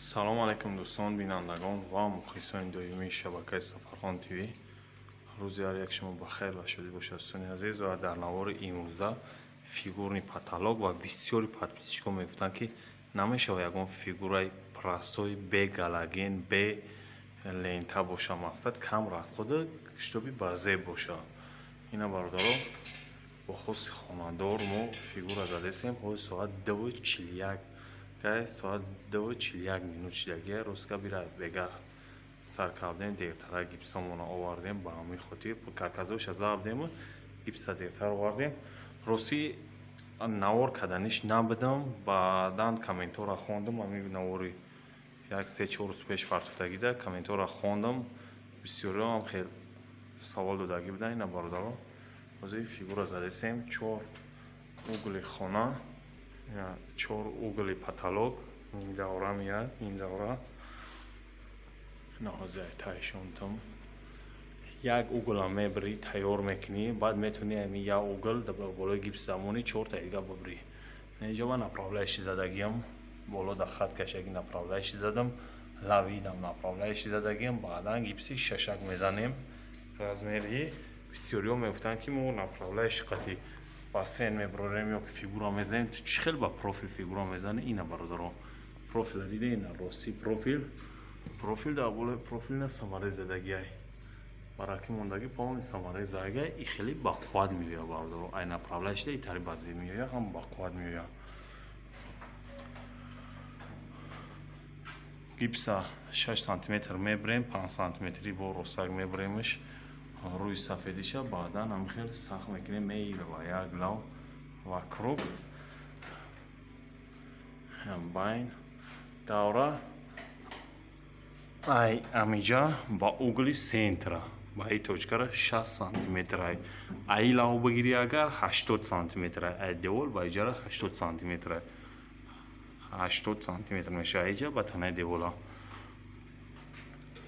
Салом алайкум, дӯстон, бинандагон ва мухлисони доимии шабакаи Сафархон ТВ. Рӯзи ҳар як шумо ба хайр ва шодӣ бошад, дӯстони азиз. Ва дар навори имрӯза фигурный потолок. Ва бисёри подписчикҳо мегуфтанд, ки намешава ягон фигураи простой, бе галоген, бе лента боша, мақсад кам расхода, чтобы базеб боша. Ина, бародаро, бо хости хонадор мо фигура задесем. Ҳози соат 2:41, кай соат 2:41 шидагия. Ростга бира бега сар кардем, дертара гипсомона овардем. Ба ҳамин хотир карказоша забдему гипса дертар овардем. Ростӣ, навор каданиш набудам, баъдан комментҳоро хондам. Ҳамин навори як 3-4 рӯз пеш партуфтагида комментҳоро хондам, бисёриҳоам хел савол додагӣ буданд. Ина, бародаро, ҳозир фигура задесем, чор угли хона, чор угли потолок, нимдавра меяд, нимдавра. Ина, ҳозир тайшонтам. Як угла мебирӣ, тайёр мекунӣ, баъд метавонӣ ҳамин як угл болои гипс замонӣ чорта дига бибирӣ. Инҷо ман направляющий задагиам, боло да хат кашаги направляющий задам, лавидам направляющий задагиам. Баъдан гипси шашак мезанем размери. Бисёриҳо мегуфтанд, ки мо направляющий қати бассейн мебарорем ё ки фигура мезанем, чӣ хел ба профил фигура мезанем? Ина, бародаро, профила дида, ина, рости профил дар болои профил на саморез задагиай, бараки мондагӣ, полный саморез задагиай. И хеле бақувват меояд, бародаро. Ай направляющий и тари базир меояд, ҳам бақувват меояд. Гипса 6 сантиметр мебирем, 5 сантиметри бо ростак мебиремш рӯи сафедиша, баъдан ҳам хел сахт мекунем, меирава як лав вокруг байн давра. Ай амиҷа ба угли центра, ба и точкара 60 сантиметр. Ай аи лав бигирӣ агар, 80 сантиметр. Ай девол ба иҷара 80 сантиметр, 80 сантиметр мешавад иҷа ба танаи девола.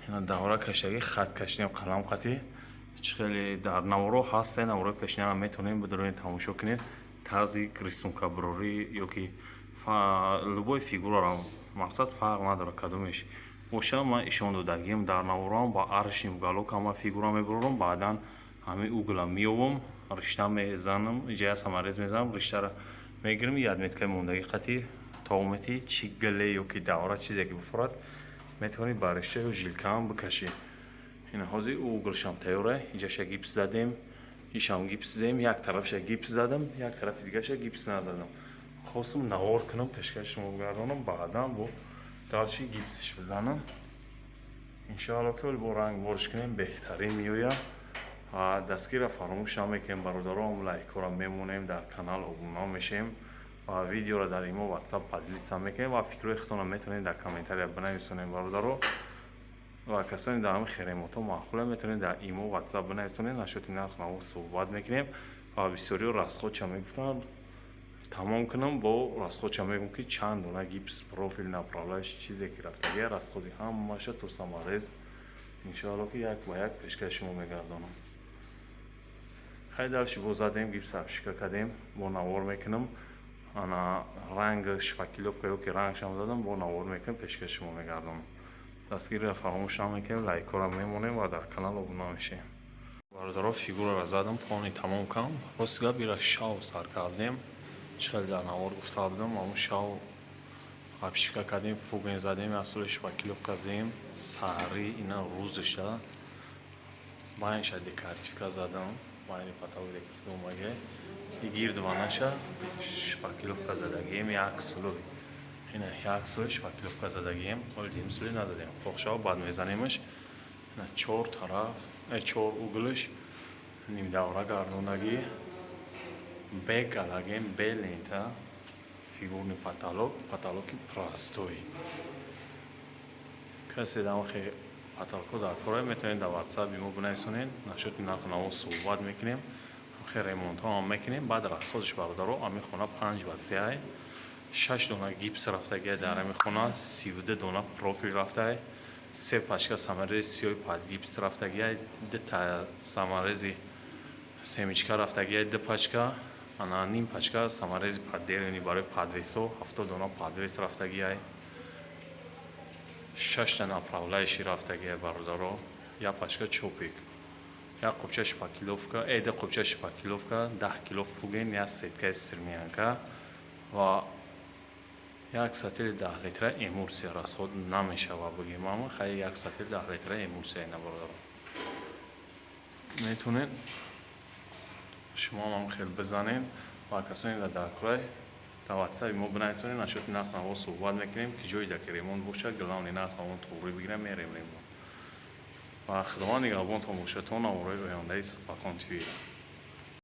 Давра кашагӣ, хат кашидем қалам қатӣ. Чӣ хеле дар наворо ҳаста, наворои пешинара метавонем бидорем, тамошо кунед. Тарзи рисункабарорӣ ё ки любой фигураро, мақсад фарқ надорад кадомеш боша, ман ишон додагиам дар навороам. Ба арши уголок ҳама фигура мебарорам, баъдан ҳамин угла меёвам, ришта мезанам, иҷа саморез мезанам, риштаро мегирам, и отметкаи мондагӣ қатӣ томети чӣ гиле ё ки давра, чизе ки бифурад, метавонӣ ба ришта ё жилкаам бикашӣ. Ина, ҳозир углшам тайёра. Иҷаша гипс задем, ишам гипс задем. Як тарафша гипс задам, як тарафи дигаша гипс назадам. Хостам навор кунам, пешкаши шумо бигардонам, баъдан бо дальше гипсиш бизанам. Иншоалло, ки бо ранг бориш кунем, беҳтарин меояд. Дастгирро фаромӯш намекунем, бародаром, лайкҳоро мемонем, дар канал обуна мешем ва видеоро дар имо, Ватсап поделиться мекунем. Ва фикрҳои худтонро метавонед дар комментария бинависонем, бародаро. Ва касоне дар ҳамин херемотҳо маъқула, метавонед дар имо, Ватсап бинависонед, нашоти нарх наво суҳбат мекунем. Ва бисёриҳо расходча мегуфтанд, тамом кунам, бо расходча мегӯм, ки чанд дона гипс, профил, направляющий, чизе ки рафтагия, расходи ҳамаша то саморез, иншоалло, ки як ба як пешкаши шумо мегардонам. Хай, дальше бо задем, гипс обшивка кардем, бо навор мекунам. Ана, ранг, шпаклёвка ё ки рангшам задам, бо навор мекунам, пешкаши шумо мегардонам. Дастгириро фаромӯш намекунем, лайкҳоро мемонем ва дар канал обуна мешем. Бародаро, фигураро задам, полный тамом кардам. Рости гап, ира шав сар кардем. Чӣ хеле дар навор гуфта будам, ҳамун шав обшивка кардем, фуген задем, асоли шпаклёвка задем. Саҳарӣ ина рӯзиша байнша декоративка задам, байни потолок декоративка омаге, и гирд ванаша шпаклёвка задагием як слой. Ина, як слой шпаклёвка задагием, ҳоли дим слой назадем, қоқшао баъд мезанемаш. Ина, чор тараф, чор углш нимдавра гардондагӣ, бе галоген, бе лента, фигурный потолок, потолоки простой. Касе дамахе потолокҳо дар кора, метавонед дар Ватсаби мо бинависонед, нашоти нарху наво суҳбат мекунем, хе ремонтҳо ҳам мекунем. Баъд расходаш, бародаро, ҳамин хона 5 ба 3 ай, шаш дона гипс рафтагия дар ҳамин хона, 32 дона профил рафтае, се пачка саморези сиёҳи под гипс рафтагия, дута саморези семечка рафтагия, ду пачка, ана ним пачка саморези под дерево барои подвесо, 70 дона подвес рафтагиай. Шашта направляющий рафтагия, бародаро, як пачка чопик, як қубча шпаклёвка, ду қубча шпаклёвка, 10 кило фуген, як сеткаи стремянка ва як сатили 10 литра эмульсия расход намешава, бигем, ама хай, як сатили 10 литра эмульсия ина, бародаро. Метонед шумо ҳам хел бизанед ва касоне дар даркорай дар ватсапи мо бинависонед, насчёти нарх наво суҳбат мекунем, ки ҷойда ки ремонт бошад, главный нарх навон туғрӣ бигирам, мерем ремонт. Ва Худованд нигаҳбонтон бошад то навораи ояндаи Сафархон ТВ.